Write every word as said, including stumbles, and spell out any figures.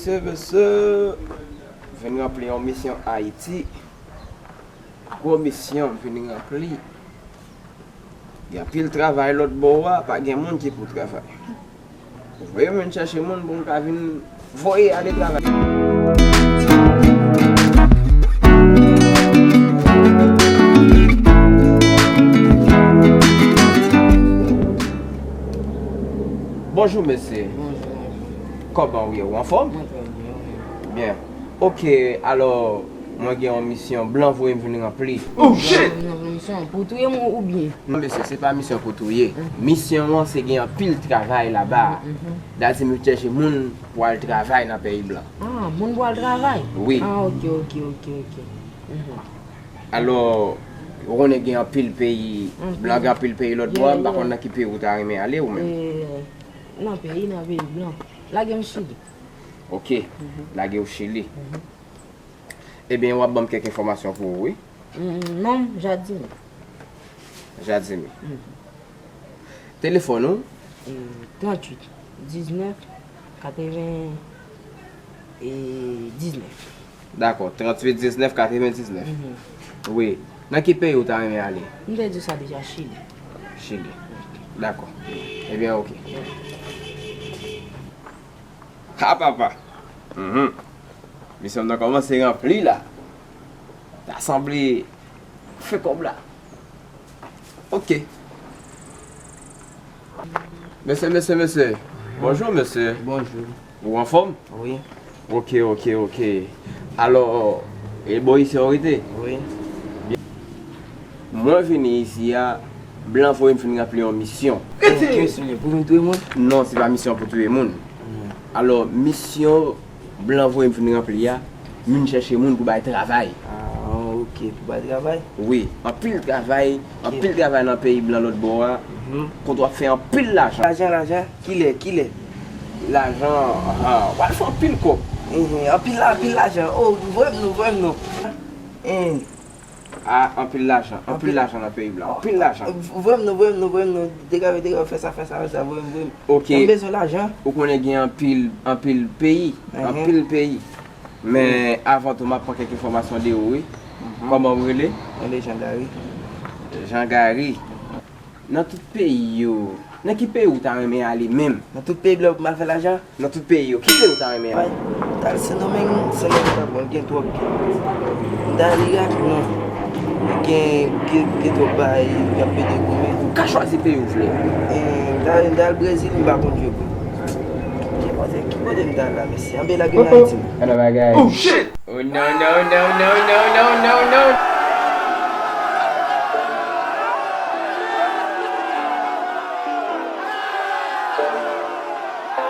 Mesye, mesye, vin ranpli yon misyon Ayiti. Gwo misyon m vin ranpli. Gen anpil travay lòt bò a, pa gen moun ki pou travay. Voye m vin chèche moun pou m ka vin voye ale travay. Bonjou, mesye. Bonjou. Kòman w ye? Ou anfòm? Mwen trè byen, wi. Byen. Ok, alò, mwen gen yon misyon blan voye m vin ranpli. Oh, shit! Yon misyon pou touye m oubyen? Non, mesye, se pa misyon pou touye. Mhm. Misyon an, se gen anpil travay laba. Mhm. Dayè m chèche moun pou al travay nan peyi blan. Ah, moun pou al travay? Wi. Ah, ok, ok, ok, ok. Mhm. Alò, ou konnen gen anpil peyi, mhm, blan gen anpil peyi lòt bò a, yeah, m pa konn nan ki peyi ou ta renmen ale ou menm. Eh, nan peyi, nan peyi blan. Lage m Chili. Ok, mhm, lage w Chili. Mhm. Ebyen, w ap ban m kèk enfòmasyon pou ou, wi. Mm, non, Jadimi. Jadimi. Mhm. Telefòn ou? E, tranntuit, diznèf, katreven, e, diznèf. Dakò, tranntuit, diznèf, katreven, diznèf. Mhm. Wi. Nan ki peyi ou ta renmen ale? M te di w sa deja, Chili. Chili. Dakò. Ebyen, ok. Ha, papa. Mhm. Misyon m nan kòmanse ranpli la. Ta sanble fè kòb la. Ok. Mesye, mesye, mesye. Bonjou, mesye. Bonjou. Ou anfòm? Wi. Ok, ok, ok. Alò, e bò isi a w rete? Wi. Byen. Mwen vini isi a, blan voye m vin ranpli yon misyon. Ki misyon li ye? Pou vin touye moun? Non, se pa misyon pou touye moun. Hmm. Alò, misyon blan voye m vin ranpli a, m vin chèche moun pou bay travay. Ah, ok, pou bay travay? Wi, anpil travay, anpil travay nan peyi blan lòt bò a. Mhm. Kote w ap fè anpil lajan. Lajan, lajan, kilè, kilè? Lajan, ah, w al fè anpil kòb. Mhm, anpil, anpil lajan. Oh, voye m non, voye m non. Hein. Ah, anpil lajan, anpil lajan nan peyi blan, anpil lajan. Voye m non, voye m non, voye m non. Degave, degave, fè sa, fè sa, fè sa, voye m, voye m. Ok. M bezwen lajan. Ou konnen gen anpil, anpil peyi, mhm, anpil peyi. Men avan tou, m ap pran kèk enfòmasyon de ou, wi. Mhm. Kòman w rele? Mwen rele Jean Gary. Jean Gary. Nan tout peyi yo, nan ki peyi ou ta renmen ale menm? Nan tout peyi blan pou m al fè lajan? Nan tout peyi yo, ki peyi ou ta renmen ale? Bay, m ta al Sendomeng, Sendomeng pa bon, gen twòp. M ta al Irak, non. Gen, gen, gen twòp bagay, y ap pede goumen. Ou ka chwazi peyi ou vle. E, m ta, m ta al Brezil, m pa konn jwe boul. Ki kote, ki kote m ta al la, mesye? Anben lage m Ayiti. Ann bagay. Oh, shit! Oh, no, no, no.